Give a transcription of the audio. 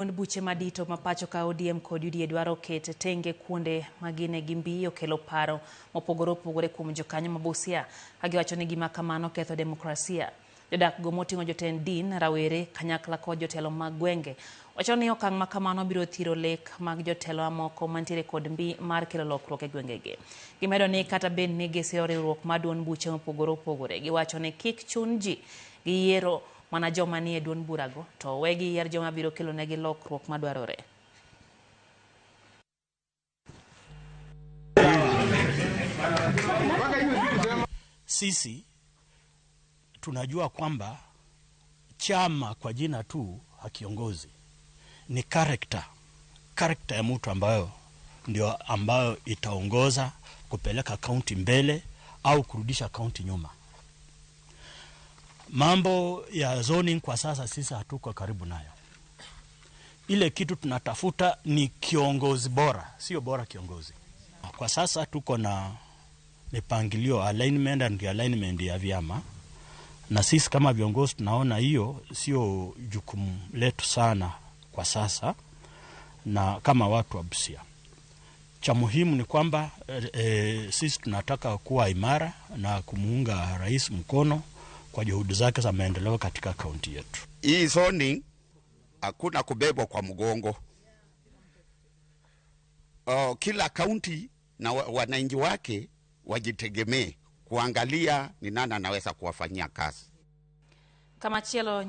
Duond buche madito ma pacho ka ODM kod UDA dwaro ket tenge kuonde ma gine gi mbii okelo paro mopogore opogore kuom jokanyo ma Busia ka giwacho ni gima kamano ketho demokrasia. Jodak go moting'o jotend din, rawere, kanyakla kod jotelo mag gwenge wacho ni okang' ma kamano biro thiro lek mag jotelo mamoko mantiere kod mbii mar kelo lokruok e gwengegi. Gimedo ni kata bed ni gisiro riwruok mar duond buche mopogore opogore, giwacho ni kik chun ji gi yiero mana joma nie duond burago to wegi yier joma biro kelonegi lokruok madwarore. Sisi tunajua kwamba chama kwa jina tu hakiongozi, ni character, character ya mtu ambayo ndio ambayo itaongoza kupeleka kaunti mbele au kurudisha kaunti nyuma. Mambo ya zoning kwa sasa sisi hatuko karibu nayo. Ile kitu tunatafuta ni kiongozi bora, sio bora kiongozi. Kwa sasa tuko na mipangilio alignment and realignment ya vyama, na sisi kama viongozi tunaona hiyo sio jukumu letu sana kwa sasa, na kama watu wa Busia, cha muhimu ni kwamba sisi tunataka kuwa imara na kumuunga rais mkono kwa juhudi zake za maendeleo katika kaunti yetu. Hii zoning hakuna kubebwa kwa mgongo. Kila kaunti na wananchi wake wajitegemee kuangalia ni nani anaweza kuwafanyia kazi. Kamachielo.